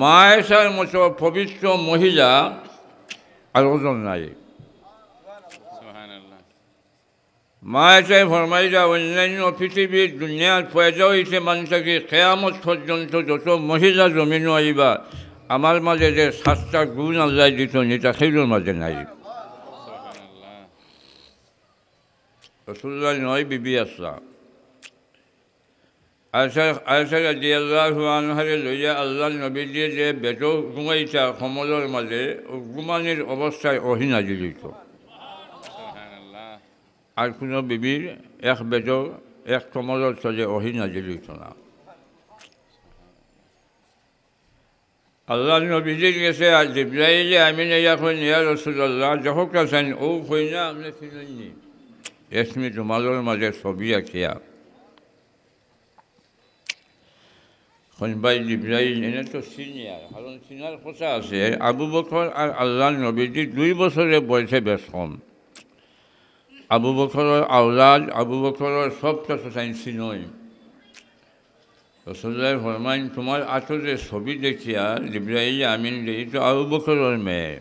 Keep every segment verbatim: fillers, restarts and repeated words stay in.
মা আয়েশার মতো পবিত্র মহিলা আর ওজন নাই। সুবহানাল্লাহ। মা আয়েশায় ফরমাইরা, অন্যান্য পৃথিবীর দুনিয়ার পয়দা হইতে মানুষ থাকি কিয়ামত পর্যন্ত যত মহিলা জমিনো আইবা, আমার মাঝে যে সাতটা গুণ আল্লায় দিছইন, ইতা কেউর মাঝে নাই। সুবহানাল্লাহ। রাসূলুল্লাহর নয় বিবি আছলা। আয়েশা, আয়েশা রাদিয়াল্লাহু আনহারে লইয়া আল্লাহর নবীজিয়ে যে বেডো ঘুমাইতা কম্বলর মাঝে, অউ ঘুমানির অবস্থায় ওহী নাজিল হইতো। সুবহানাল্লাহ। আর কুনু বিবির এক বেডো, এক কম্বলর তলে ওহী নাজিল হইতো না। আল্লাহর নবীজির গেছে আর জিব্রাইলে আমিন আইয়া কইন, "ইয়া রাসূলুল্লাহ, দেখউক্কা চাইন, অউ কইনা আপনে চিনইন নি? রেশমি রুমালর মাঝে ছবি আঁকিয়া।" কইন, "ভাই জিব্রাইল, এনে তো চিনি আর, কারণ চিনার কথা আছে, আবু বকর আর আল্লাহর নবীজি দুই বছরে বয়সে বেশ কম। আবু বকরর আওলাদ, আবু বকরর সব কিছু চাইন চিনইন।" রাসূলুল্লাহ ফরমাইন, "তুমার আতো যে ছবি দেখিয়া জিব্রাইল আমিন দেই তো আবু বকরর মেয়ে।"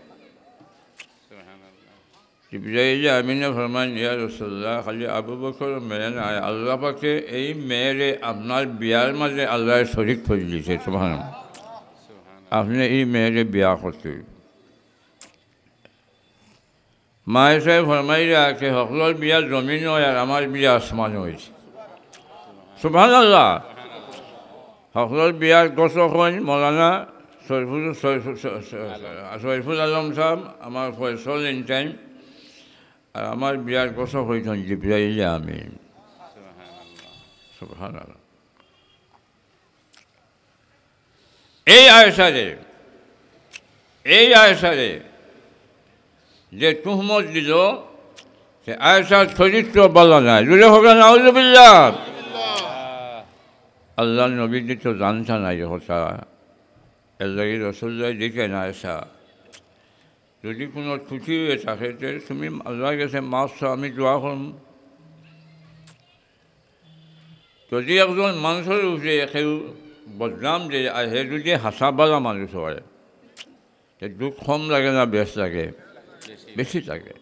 সুবহানাল্লাহ। জিব্রাইল আমিনে ফরমাইন, "ইয়া রাসূলুল্লাহ, খালি আবু বকরর মেয়ে নায়, আল্লাহ পাকে এই মেয়েরে আপনার বিয়ার মাঝে আল্লায় শরিক করি দিছে।" সুবহানাল্লাহ। সুবহানাল্লাহ। আপনে এই মেয়েরে বিয়া করতে। মা আয়েশায় ফরমাইরা, "কে হকলর বিয়া জমিনো অয় আর আমার বিয়া আসমানো অইছে।" সুবহানাল্লাহ। হকলর বিয়ার ঘোষক অইন মৌলানা শরীফুল, শরীফুল, শরীফুল আলম সাহেব, আমার ফয়সল in time, আর আমার বিয়ার ঘোষক অইছইন জিব্রাইল আমিন। সুবহানাল্লাহ। এই আয়েশারে, এই আয়েশারে যে তুহমত দিল, সে আয়েশার চরিত্র ভালা নায়। জোরে কউক্কা, নাউজুবিল্লাহ। আল্লাহর নবীজি তো জানতা নায় কথা। এরলাগি রাসূলুল্লায় জিকাইন, "আয়েশা, যদি কুনু ত্রুটি অইয়া থাকে, তে তুমি আল্লাহর গেছে মাফ চাও, আমি দোয়া করমু।" যদি একজন মানষর উপরে কেউ বদনাম দেয়, আর হে যদি হাছা ভালা মানুষ অয়, তে দুখ কম লাগে না বেশ লাগে? বেশি। বেশি লাগে।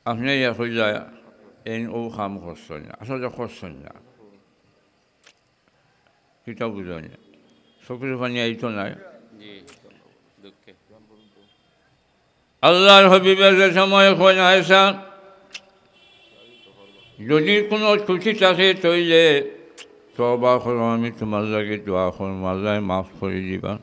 আপনে ইয়া কইলা, এইন অউ কাম করছইন না, আসলে করছইন না। কিতা বুঝইন না? চকুর পানি আইতো নায়। জি, দুঃখে। আল্লাহর হাবিবে যে সময় কইন, "আয়েশা, যদি কুনু ত্রুটি থাকে, তইলে তওবা করো, আমি তুমার লাগি দোয়া করমু, আল্লায় মাফ করি দিবা।"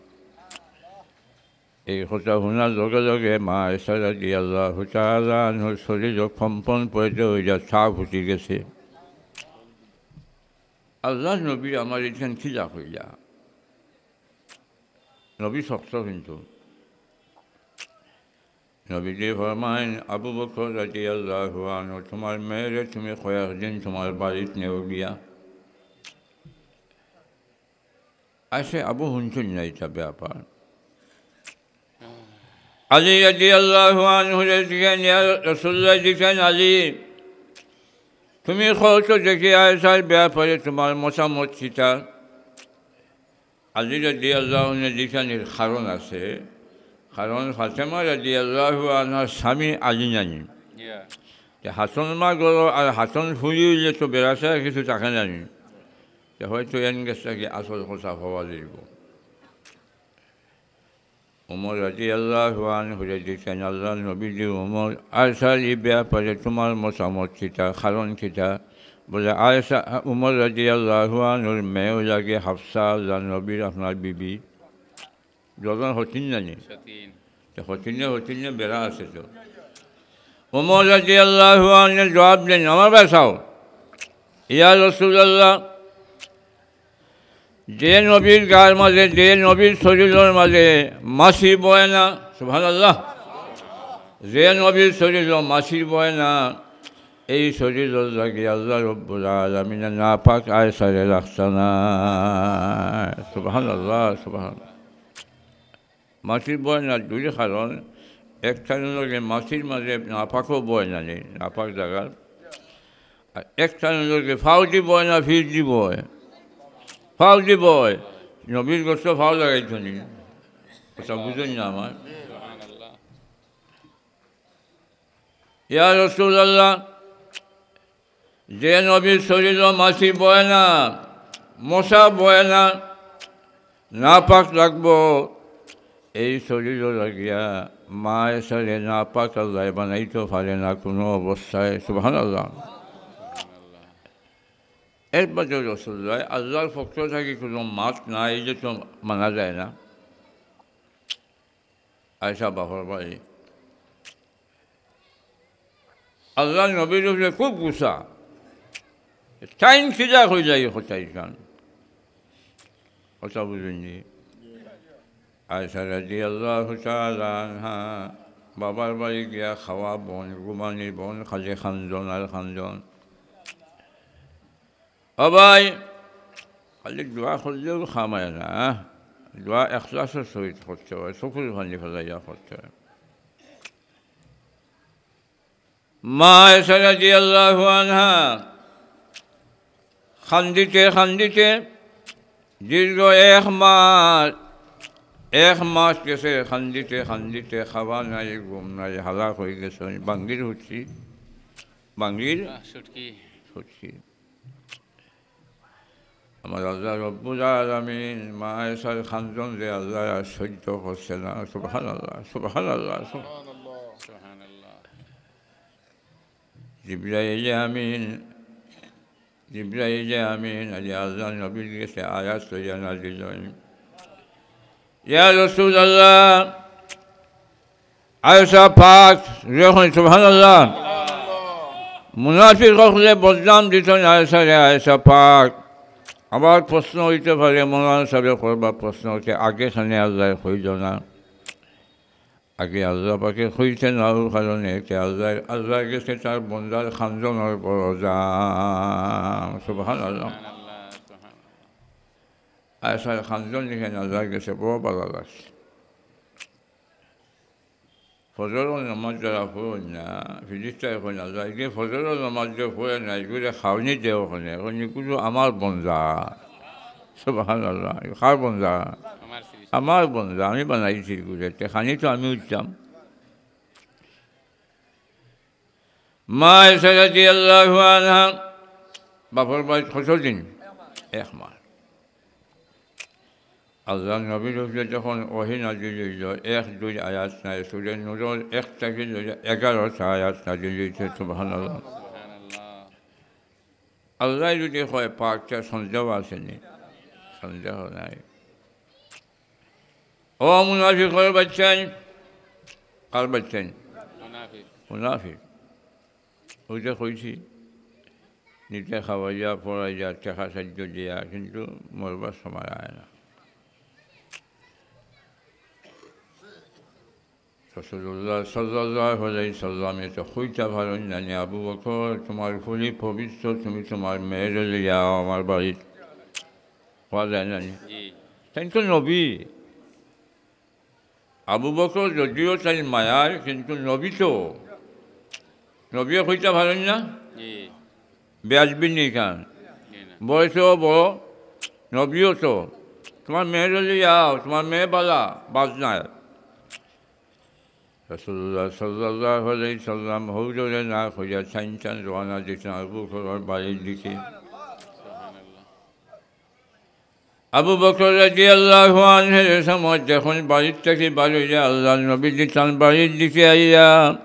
এই কথা হুনার লগে লগে মা আয়েশা রাদিয়াল্লাহু তাআলা আনহুর শরীরো কম্পন পয়দা অইয়া ছাপ উঠি গেছে। আল্লাহর নবী আমার ইখান কিলা কইলা? নবী শক্ত কিন্তু। নবীজি ফরমাইন, "আবু বকর রাদিয়াল্লাহু আনহু, তুমার মেয়েরে তুমি কয়েকদিন তুমার বাড়িত নেও গিয়া।" আইসে আবু হুনছইন না ইতা ব্যাপার। আলী রাদিয়াল্লাহু আনহুরে জিকাইন, ইয়া রাসূলুল্লাহ, জিকাইন, "আলী, তুমি কও তো দেখি আয়েশার ব্যাপারে তুমার মতামত কিতা?" আলী রাদিয়াল্লাহু আনহু জিকানির কারণ আছে, কারণ ফাতেমা রাদিয়াল্লাহু আনহার স্বামী আলী নানি। ইয়া। তে হাছন মা ঘরো আর হাছন ফুড়ি অইলে তো বেড়া ছাড়া কিছু থাকে না নি। তে হয়তো এন গেছ থাকি আসল কথা পাওয়া যাইব। উমর রাদিয়াল্লাহু আনহুরে জিকাইন, "আল্লাহর নবীজি, উমর, আয়েশার ই ব্যাপারে তুমার মতামত কিতা, কারণ কিতা?" বলে, "আয়েশা, উমর রাদিয়াল্লাহু আনহুর মেয়ে লাগে হাফসা, আল্লাহর নবীর আপনার বিবি।" দুইজন সতিন নানি? সতিন। তে সতিনে সতিনে বেড়া আছে তো। উমর রাদিয়াল্লাহু আনহু জবাব দেন, "আমার বায় চাও, ইয়া রাসূলুল্লাহ, যে নবীর গার মাঝে, যে নবীর শরীরর মাঝে মাছি বয় না, সুবহানাল্লাহ, যে নবীর শরীরো মাছি বয় না, এই শরীরর লাগি আল্লাহ রব্বুল আলামিনে নাপাক আয়েশারে রাখতা না।" সুবহানাল্লাহ, সুবহানাল্লাহ। মাছির বয় না দুই কারণ, এক কারণ লগে মাছির মাঝে নাপাকও বয় না নি, নাপাক জাগার। আর এক কারণ লগে ফাউজি বয় না, ফিরজি বয়। ফাও দি বয়, নবীর গোস্ত ফাও লাগাইতো নি? কথা বুঝইন না আমার। ইয়া রাসূলুল্লাহ, যে নবীর শরীরো মাছি বয় না, মশা বয় না, নাপাক লাগবো, এই শরীরো লাগিয়া মা আয়েশারে নাপাক আল্লায় বানাইতো পারে না কুনু অবস্থায়। সুবহানাল্লাহ। এর বাদে রাসূলুল্লাহ আল্লাহর পক্ষ থাকি কুনু মাত নাই, এই যে তো মানা যায় না। আয়েশা বাপর বাড়ি। আল্লাহর নবীর উপরে খুব গুসা। তাইন কিলা কইলা ই কথা ইখান? কথা বুঝইন নি? আয়েশা রাদিয়াল্লাহু তাআলা আনহা বাবার বাড়ি গিয়া খাওয়া বন্ধ, ঘুমানি বন্ধ, খালি কান্দন আর কান্দন। ও ভাই, খালি দোয়া করলেও কাম অয় না, দোয়া ইখলাসর সহিত করতে অয়, চকুর পানি ফেলাইয়া করতে অয়। মা আয়েশা রাদিয়াল্লাহু আনহা কান্দিতে কান্দিতে দীর্ঘ এক মাস, এক মাস গেছে কান্দিতে কান্দিতে, খাওয়া নাই, ঘুম নাই, হালাক অই গেছে, বাঙ্গির হুটছি, বাঙ্গির আহ, ছুটকি। ছুটকি। আমার আল্লাহ রব্বুল আলামিন মা আয়েশার কান্দন যে আল্লায় আর সহ্য করছে না। সুবহানাল্লাহ, সুবহানাল্লাহ, সুবহানাল্লাহ। সুবহানাল্লাহ। জিবরাইল আমিন, জিবরাইল আমিন আইয়া আল্লাহর নবীর গেছে আয়াত লইয়া নাজিল অইন। ইয়া রাসূলুল্লাহ, আয়েশা পাক, জোরে কইন সুবহানাল্লাহ। মুনাফিক অকলে বদনাম দিতো নি আয়েশারে, আয়েশা পাক। আবার প্রশ্ন অইতে পারে, মৌলানা সাবে করবা প্রশ্ন, তে আগে কেনে আল্লায় কইলো না? আগে আল্লাহ পাকে কইছে না, অউ কারণে তে আল্লাহ, আল্লাহর গেছে তার বন্দার কান্দনর বড় দাম। সুবহানাল্লাহ। আয়েশার কান্দন দেখে আল্লাহর গেছে বড় ভালা লাগছে। ফজরর নামাজ যারা পড়ইন না, ফিরিস্তায় কইন, আল্লাহ, এই যে ফজরর নামাজ যে পড়ে না, এগুলো খাওনি দেও কেনে? কইন, এগুলো আমার বন্দা। সুবহানাল্লাহ, কার বন্দা? আমার সৃষ্টি। আমার বন্দা, আমি বানাইছি এগুলো, তে খানি তো আমি উঠতাম। মা আয়েশা রাদিয়াল্লাহু আনহা বাপর বাড়িত কতদিন? এক মাস। আল্লাহর নবীর উপরে যখন ওহী নাজিল অইলো, এক দুই আয়াত নায়, সূরা নূরর এক থাকি লইয়া এগারোটা আয়াত নাজিল অইছে। সুবহানাল্লাহ। সুবহানাল্লাহ। আল্লাহ যদি কয় পাক, তার সন্দেহ আছে নি? সন্দেহ নাই। ও মুনাফিকর বাচ্চাইন, কার বাচ্চাইন? মুনাফিক। মুনাফিক। ওই যে কইছি, নিজে খাওয়াইয়া, পড়াইয়া, টেকা সাহায্য দিয়া, কিন্তু মরবার সময় আয় না। রাসূলুল্লাহ সাল্লাল্লাহু আলাইহি সাল্লামে তো কইতা পারইন না নি, "আবু বকর, তুমার ফুলি পবিত্র, তুমি তুমার মেয়েরে লইয়া আও আমার বাড়িত।" কওয়া যায় না নি? জি। তাইন তো নবী। আবু বকর যদিও তাইন মায়ার, কিন্তু নবী তো। নবীয়ে কইতা পারইন না? জি। বেয়াদবি নি ইখান? জি না। বয়সেও বড়, নবীও তো। তুমার মেয়েরে লইয়া আও, তুমার মেয়ে বালা, বাজ নাই। রাসূলুল্লাহ সাল্লাল্লাহু আলাইহি সাল্লাম হউজরে না কইয়া চাইন চাইন রওয়ানা দিছইন আবু বকরর বাড়ির দিকে। আবু বকর রাদিয়াল্লাহু আনহু এ সময় যখন বাড়ির থাকি বার অইয়া আল্লাহর নবীজি তান বাড়ির দিকে আইয়া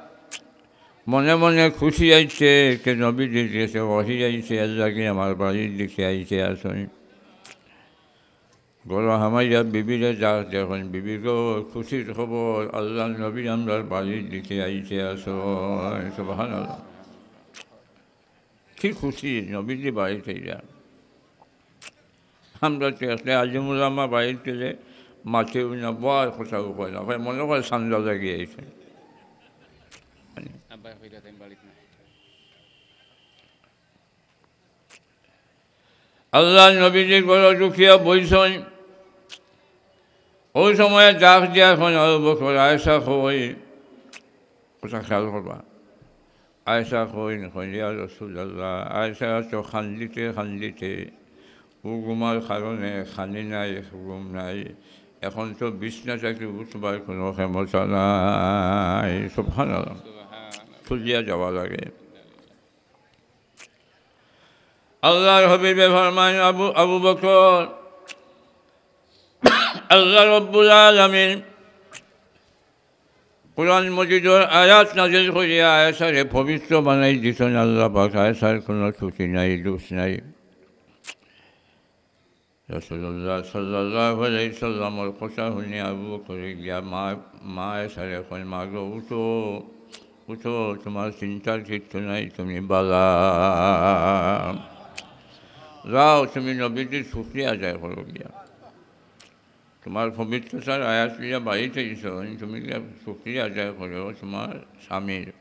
মনে মনে খুশি আইছে, কে নবীজির গেছে ওহী আইছে, এর লাগি আমার বাড়ির দিকে আইছে আছইন। ঘরো হামাইয়া বিবিরে ডাক দিয়া কইন, "বিবি গো, খুশির খবর, আল্লাহর নবী আমরার বাড়ির দিকে আইছে আছইন।" সুবহানাল্লাহ। কি খুশি নবীজি বাড়িত আইরা। আমরা তো একটা আলিম উলামা বাড়িত গেলে মাতেও না, বওয়ার কথাও কয় না, কয় মনে কয় চান্দা লাগি আইছে। আব্বায় কইরা তাইন বাড়িত নাই। আল্লাহর নবীজি ঘরো ঢুকিয়া বইছইন। ওই সময় ডাক দিয়া কইন, "আবু বকর, আয়েশা কই?" কথা খেয়াল করবা। আয়েশা কইন, কইন, "ইয়া রাসূলুল্লাহ, আয়েশা তো কান্দিতে কান্দিতে ও ঘুমার কারণে খানি নাই, ঘুম নাই। এখন তো বিছনা থাকি উঠবার কোনো ক্ষমতা নাই। সুবহানাল্লাহ। সুবহানাল্লাহ। তুলিয়া যাওয়া লাগে। আল্লাহর হাবিবে ফরমাইন, আবু, আবু বকর, আল্লাহ রব্বুল আলামিন কোরআন মজিদর আয়াত নাজিল করিয়া আয়েশারে পবিত্র বানাই দিছইন আল্লাহ পাক। আয়েশার কোনো ত্রুটি নাই, দোষ নাই। রাসূলুল্লাহ সাল্লাল্লাহু আলাইহি সাল্লামর কথা হুনি আবু বকরে গিয়া মা, মা আয়েশারে কইন, "মা গো, উঠো, উঠো, তুমার চিন্তার কিচ্ছু নাই, তুমি বালা। যাও, তুমি নবীজির শুকরিয়া আদায় করো গিয়া।" তুমার পবিত্রতার আয়াত লইয়া বাড়িত আইছো, তুমি গিয়া শুকরিয়া আদায় করো তুমার স্বামীর।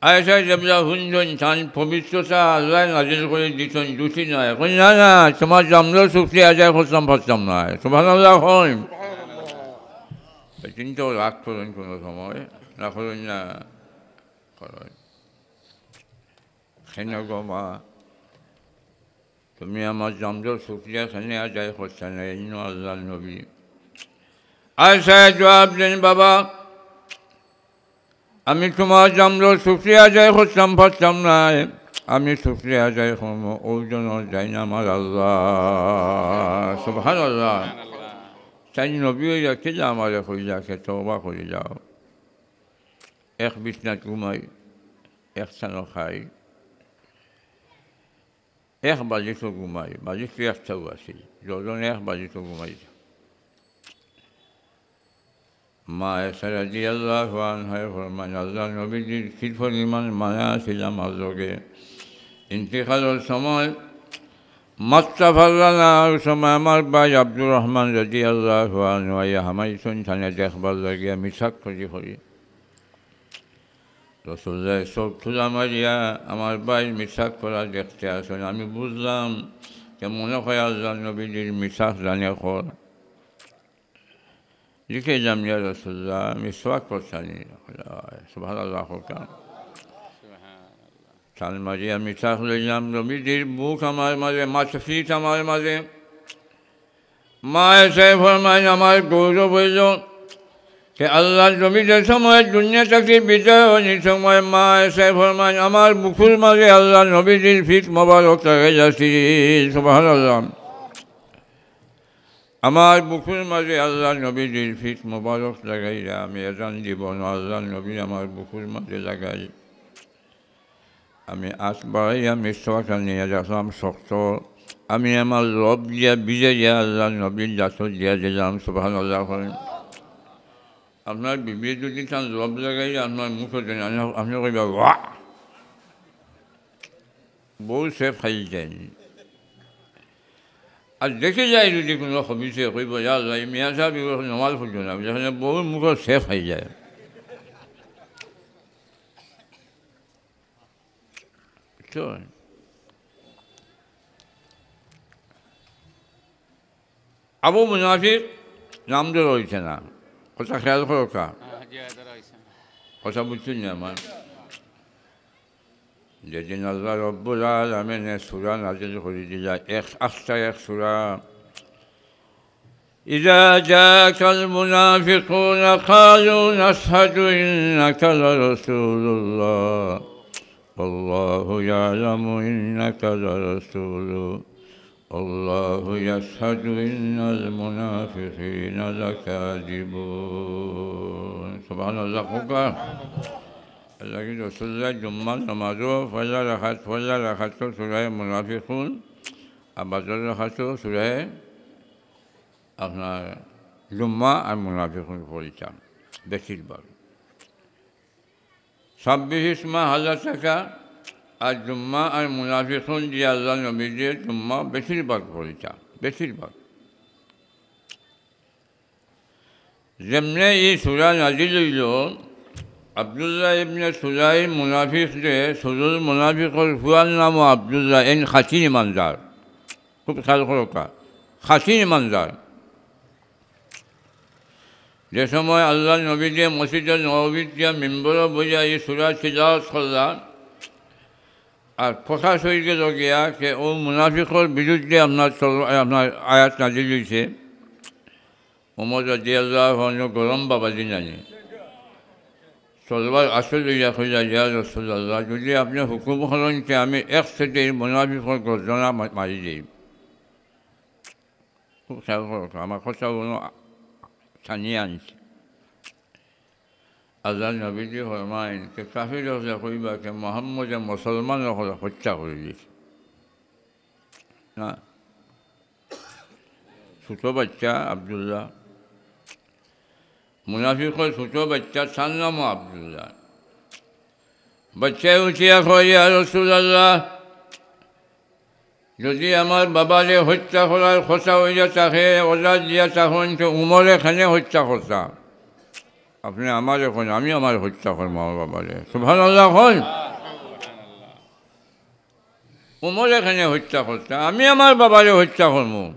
আয়েশায় যেবলা হুনছইন, তান পবিত্রতা আল্লায় নাজিল করি দিছইন, দুটি নয়। কইন, "না, না, তুমার জামলর শুকরিয়া আদায় করতাম পারতাম না।" সুবহানাল্লাহ কইন। বেটিন্তে রাগ করইন কোনো সময়, না করইন না, করইন। কেনে গো মা, তুমি আমার জামলর শুকরিয়া কেনে আদায় করছো না? ইনো আল্লাহর নবী। আয়েশায় জবাব দেইন, "বাবা, আমি তুমার জামলর শুকরিয়া আদায় করতাম পারতাম না, আমি শুকরিয়া আদায় করমু অউ জনর দাইন আমার আল্লাহ।" সুবহানাল্লাহ। তাইন নবী অইয়া কিলা আমারে কইলা, "কে তওবা করি যাও।" এক বিছনাত ঘুমাই, এক স্থানো খাই, এক বালিশো ঘুমাই, বালিশ তো একটাউ আছিল, দুইজনে এক বালিশো ঘুমাই। মা আয়েশা রাদিয়াল্লাহু আনহায় ফরমাইন, আল্লাহর নবীজির কি পরিমাণ মায়া আছিল আমার লগে। ইন্তিকালর সময় মাততা পারলা না, অউ সময় আমার ভাই আব্দুর রহমান রাদিয়াল্লাহু আনহু আইয়া হামাইছইন তানে দেখবার লাগিয়া মিছাক করি করি। রাসূলুল্লায় চউখ তুলা মারিয়া আমার ভাইর মিছাক করা দেখতে আছইন। আমি বুঝলাম যে মনে হয় আল্লাহর নবীজির মিছাক জানে কর। জিকাইলাম, "ইয়া রাসূলুল্লাহ, মিছাক করছনি?" সুবহানাল্লাহ কউক্কা। টান মারিয়া মিছাক লইলাম, নবীজির বুক আমার মাঝে, মাথা পিঠ আমার মাঝে। মা আয়েশায় ফরমাইন, আমার গৌরব অইলো যে আল্লাহর নবী যে সময় দুনিয়া থাকি বিদায় অইন, ই সময় মা আয়েশায় ফরমাইন, আমার বুকুর মাঝে আল্লাহর নবীজির পিঠ মোবারক লাগাইল আছিল। সুবহানাল্লাহ। আমার বুকুর মাঝে আল্লাহর নবীজির পিঠ মোবারক লাগাইয়া আমি এজান দিব না, আল্লাহর নবী আমার বুকুর মাঝে লাগাইল। আমি আত বাড়াইয়া মিছাক আনিয়া দেখলাম শক্ত। আমি আমার লব দিয়া ভিজাইয়া আল্লাহর নবীর দাঁতো দিয়া দিলাম। সুবহানাল্লাহ কইন। আপনার বিবিয়ে যদি তান লব লাগাইয়া আপনার মুখো দেইন, আপনে, আপনে কইবা, "ওয়াহ!" বউ ছেপ খাই যায়নি। আর দেখি যায় যদি কোনো খবিছে কইব, "ইয়া আল্লাহ, এই মিয়া সাহেব এগুলো নমাজ পড়লো না", যেখানে বউর মুখো ছেপ খাই যায়। বুঝছো? আবু মুনাফিক নাম ধরা অইছে না, কথা খেয়াল করউক্কা। হ্যাঁ, জি, ধরা অইছে না। কথা বুঝছইন নি আমার? যেদিন আল্লাহ রব্বুল আলামিনে সূরা নাজিল করি দিলা, এক, আস্তা এক সূরা। إذا جاءك المنافقون قالوا نشهد إنك لرسول الله والله يعلم إنك لرسوله والله يشهد إن المنافقين لكاذبون. সুবহানাল্লাহ কউক্কা। এরলাগি রাসূলুল্লায় জুম্মার নামাজো পয়লা রাকাত, পয়লা রাকাতো সূরায়ে মুনাফিকুন, আর বাদর রাকাতো সূরায়ে আপনার জুম্মা আর মুনাফিকুন পড়িতা বেশিরভাগ। সাব্বিহিসমা হালাতাকা আর জুম্মা আর মুনাফিকুন দিয়া আল্লাহর নবীজিয়ে জুম্মা বেশিরভাগ পড়িতা, বেশিরভাগ। যেমনে ই সূরা নাজিল অইলো, আব্দুল্লাহ ইবনে সুলাইল মুনাফিক যে, সুলুল মুনাফিকর ফুয়ার নামও আব্দুল্লাহ, এইন খাঁটি ইমানদার। খুব খেয়াল করউক্কা, খাঁটি ইমানদার। যে সময় আল্লাহর নবীজিয়ে মসজিদে নববীত গিয়া মিম্বরো বইয়া ই সূরা তিলাওয়াত করলা, আর কথা সই গেল গিয়া যে অউ মুনাফিকর বিরুদ্ধে আপনার তল-, আপনার আয়াত নাজিল অইছে। উমর রাদিয়াল্লাহু আনহু গরম বাবাজি নানি। তলোয়ার আতো লইয়া কইলা, "ইয়া রাসূলুল্লাহ, যুদি আপনে হুকুম করইন তে আমি এক সাইডে ই মুনাফিকর গর্দনা মা-, মারি দেই।" খুব খেয়াল করো, আমার কথা কুনু টানিয়া আনছি। আল্লার নবীজি ফরমাইন যে কাফির অকলে কইবা যে মুহাম্মদে মুসলমান অকলরে হত্যা করি দিছে। না, ছোট বাচ্চা আব্দুল্লাহ, মুনাফিকর ছোট বাচ্চা, তার নামও আব্দুল্লাহ। বাচ্চায় উঠিয়া কয়, "ইয়া রাসূলুল্লাহ, যুদি আমার বাবারে হত্যা করার কথা অইয়া থাকে, অর্ডার দিয়া থাকইন, তে উমরে কেনে হত্যা করতা? আপনে আমারে কইন, আমি আমারে হত্যা করমু আমার বাবারে।" সুবহানাল্লাহ কইন। উমরে কেনে হত্যা করতা? আমি আমার বাবারে হত্যা করমু।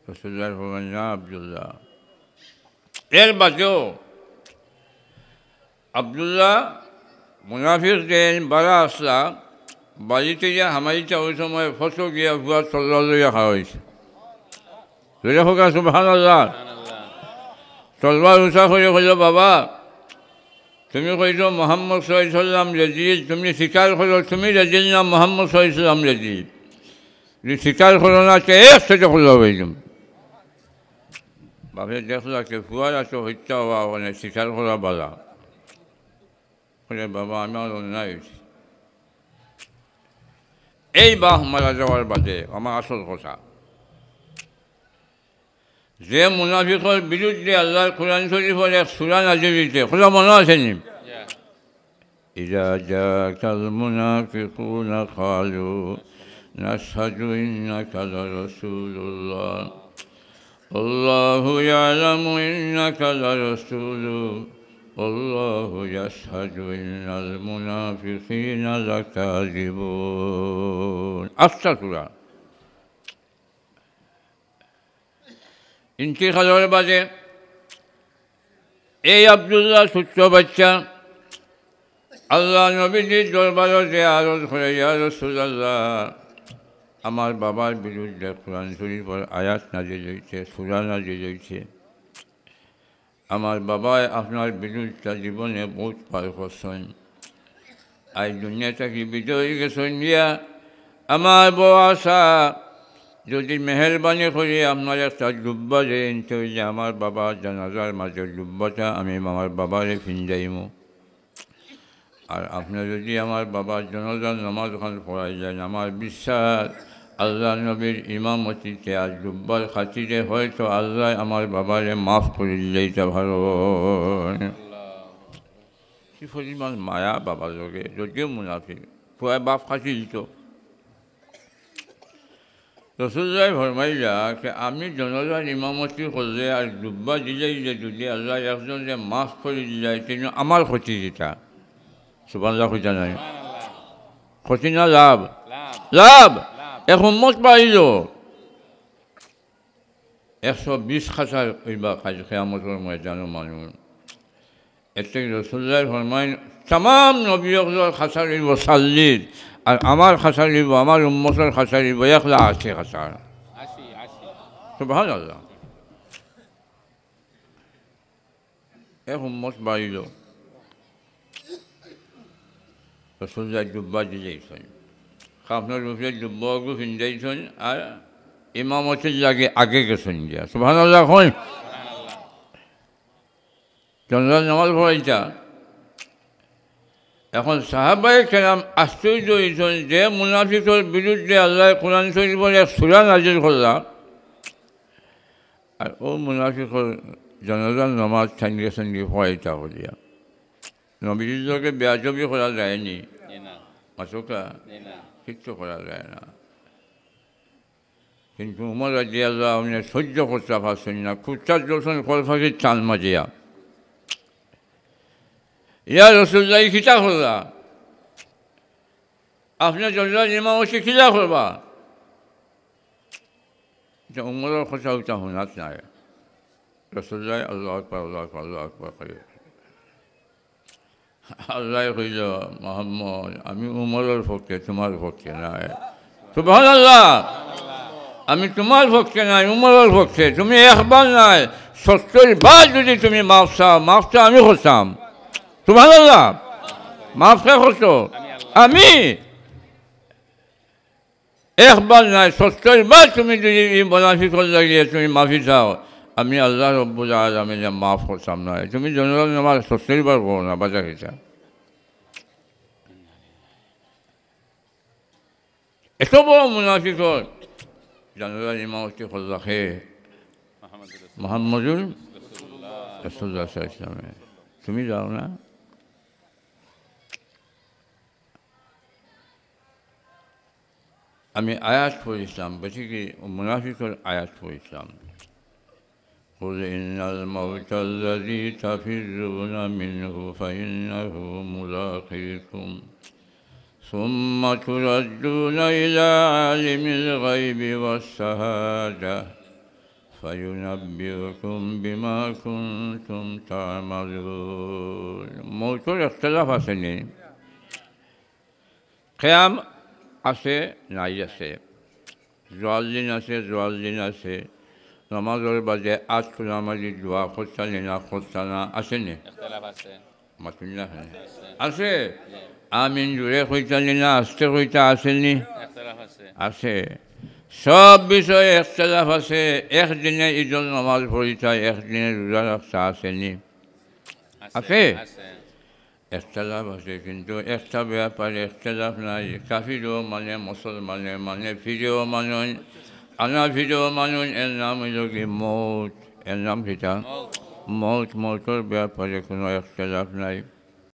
রাসূলুল্লাহ ফরমাইন, "না আব্দুল্লাহ।" এর বাদেও আব্দুল্লাহ মুনাফিক যেইন বারা আছলা, বাড়িত গিয়া হামাইতা, অউ সময় ফটো গিয়া ফুয়া তলোয়ার লইয়া খাড়া অইছে। জোরে কউক্কা সুবহানাল্লাহ। তলোয়ার উঁচা করি কইলো, "বাবা, তুমি কইছো মুহাম্মদ সাল্লাল্লাহু আলাইহি ওয়াসাল্লাম রেজিদ, তুমি স্বীকার করো, তুমি রেজিদ না মুহাম্মদ সাল্লাল্লাহু আলাইহি ওয়াসাল্লাম রেজিদ। যুদি স্বীকার করো না, তে এক সাইডে কইলো অইলাম।" বাপে দেখলা যে ফুয়ার আতো হত্যা অওয়া, মানে স্বীকার করা বালা। কইলে, "বাবা, আমার অন্যায় অইছে।" এই বাপ মারা যাওয়ার বাদে আমার আসল কথা, যে মুনাফিকর বিরুদ্ধে আল্লার কোরআন শরীফর এক সূরা নাজিল অইছে, কথা মনো আছে নি? إذا جاءك المنافقون قالوا نشهد إنك لرسول الله والله يعلم إنك لرسوله والله يشهد إن المنافقين لكاذبون. আস্তা সূরা। ইন্তিকালর বাদে এই আব্দুল্লাহ ছোট্ট বাচ্চা আল্লার নবীজির দরবারো যে আরজ করে, "ইয়া রাসূলুল্লাহ, আমার বাবার বিরুদ্ধে কোরআন শরীফর আয়াত নাজিল অইছে, সূরা নাজিল অইছে। আমার বাবায় আপনার বিরুদ্ধে জীবনে বউত পার করছইন। আইজ দুনিয়া থাকি বিদায় অইগেছইন গিয়া। আমার বড় আশা, যুদি মেহেরবানি করি আপনার একটা জুব্বা দেইন, তে অইলে আমার বাবার জানাজার মাঝে জুব্বাটা আমি আমার বাবারে ফিন্দাইমু। আর আপনে যুদি আমার বাবার জানাজার নামাজ খান পড়াই যাইন, আমার বিশ্বাস আল্লার নবীর ইমামতিতে আর জুব্বার খাতিরে হয়তো আল্লায় আমার বাবারে মাফ করি দিলাইতা পারইন।" কি পরিমাণ মায়া বাবার লগে, যদিও মুনাফিক, পুয়ায় বাপ খাতির তো। রাসূলুল্লায় ফরমাইলা যে আমি জানাজার ইমামতি করলে আর জুব্বা দিলে যে যুদি আল্লায় একজনরে মাফ করি দিলাইতা, তে আমার ক্ষতি কিতা? সুবহানাল্লাহ কইতা নায়? ক্ষতি না লাভ? লাভ। লাভ। এক উম্মত পাইলো। একশো বিশ খাছার অইবা কাইল কিয়ামতর ময়দানো মানুষ। এতে রাসূলুল্লায় ফরমাইন, তামাম নবী অকলর খাছার অইবো চাল্লিশ, আর আমার খাছার অইবো, আমার উম্মতর খাছার অইবো একলা আশি খাছার। আশি, আশি। সুবহানাল্লাহ। এক উম্মত বাড়িলো। রাসূলুল্লায় জুব্বা দিলাইছইন। কাফনের উপরে জুব্বা অগু ফিন্দাইছইন, আর ইমামতির লাগি আগে গেছইন গিয়া। সুবহানাল্লাহ কইন। জানাজার নামাজ পড়াইতা। এখন সাহাবায়ে কেরাম আশ্চর্য অইছইন যে মুনাফিকর বিরুদ্ধে আল্লায় কোরআন শরীফর এক সূরা নাজিল করলা, আর অউ মুনাফিকর জানাজার নামাজ তাইন গেছইন গি পড়াইতা করিয়া। নবীজির লগে বেয়াদবি করা যায়নি। জি না। মাতুক্কা? জি না। কিচ্ছু করা যায় না। কিন্তু উমর রাদিয়াল্লাহু আনহু সহ্য করতা পারছইন না, কুত্তার দর্শন কলপাখির টান মারিয়া। ইয়া রাসূলুল্লাহ, ই কিতা করলা? আপনে জানাজার ইমামতি কিলা করবা? ইতা উমরর কথা উতা হুনাত নায়। রাসূলুল্লায় আল্লাহু আকবার, আল্লাহু আকবার, আল্লাহু আকবার কইরা। আল্লায় কইল, "মোহাম্মদ, আমি উমরর পক্ষে, তুমার পক্ষে নায়।" সুবহানাল্লাহ। "আমি তুমার পক্ষে নায়, উমরর পক্ষে। তুমি একবার নায়, সত্তর বার যুদি তুমি মাফ চাও, মাফ তো আমি করতাম।" সুবহানাল্লাহ। মাফ কে করতো? আমি। একবার নায়, সত্তর বার তুমি যুদি ই মুনাফিকর লাগিয়া তুমি মাফি চাও, আমি আল্লাহ রব্বুল আলামিনে মাফ করতাম নায়। তুমি জনরার নামাজ সত্তর বার পড়ো না, বাজা কিতা? এত বড় মুনাফিকর জনরার ইমামতি করলা কে? মোহাম্মদুর রাসূলুল্লাহ সাল্লাল্লাহু আলাইহি ওয়াসাল্লাম। তুমি যাও না? আমি আয়াত পড়ছিলাম, বেশি কি মুনাফিকর আয়াত পড়ছিলাম। قل إن الموت الذي تفرون منه فإنه ملاقيكم ثم تردون إلى عالم الغيب والشهادة فينبئكم بما كنتم تعملون। মৌতর ইখতিলাফ আছে নি? কিয়াম আছে, নাই আছে। জোয়ার দিন আছে, জোয়ার দিন আছে। নামাজর বাদে আত তুলা মারি দোয়া করতা নি না করতা না, আছে নি? ইখতিলাফ আছে। মাতুন না কেনে? আছে। আমিন জোরে কইতা নি না আস্তে কইতা, আছে নি? ইখতিলাফ আছে। আছে। সব বিষয়ে ইখতিলাফ আছে। একদিনে ইদর নামাজ পড়িতা, একদিনে রোজা রাখতা, আছে নি? আছে। আছে? আছে। ইখতিলাফ আছে, কিন্তু একটা ব্যাপারে ইখতিলাফ নাই। কাফিরও মানে, মুসলমানে মানে, ফিরেও মানইন, আনা ফিরেও মানইন, এর নাম অইল কি মৌত। এর নাম কিতা? মৌত। মৌত, মৌতর ব্যাপারে কোনো ইখতিলাফ নাই।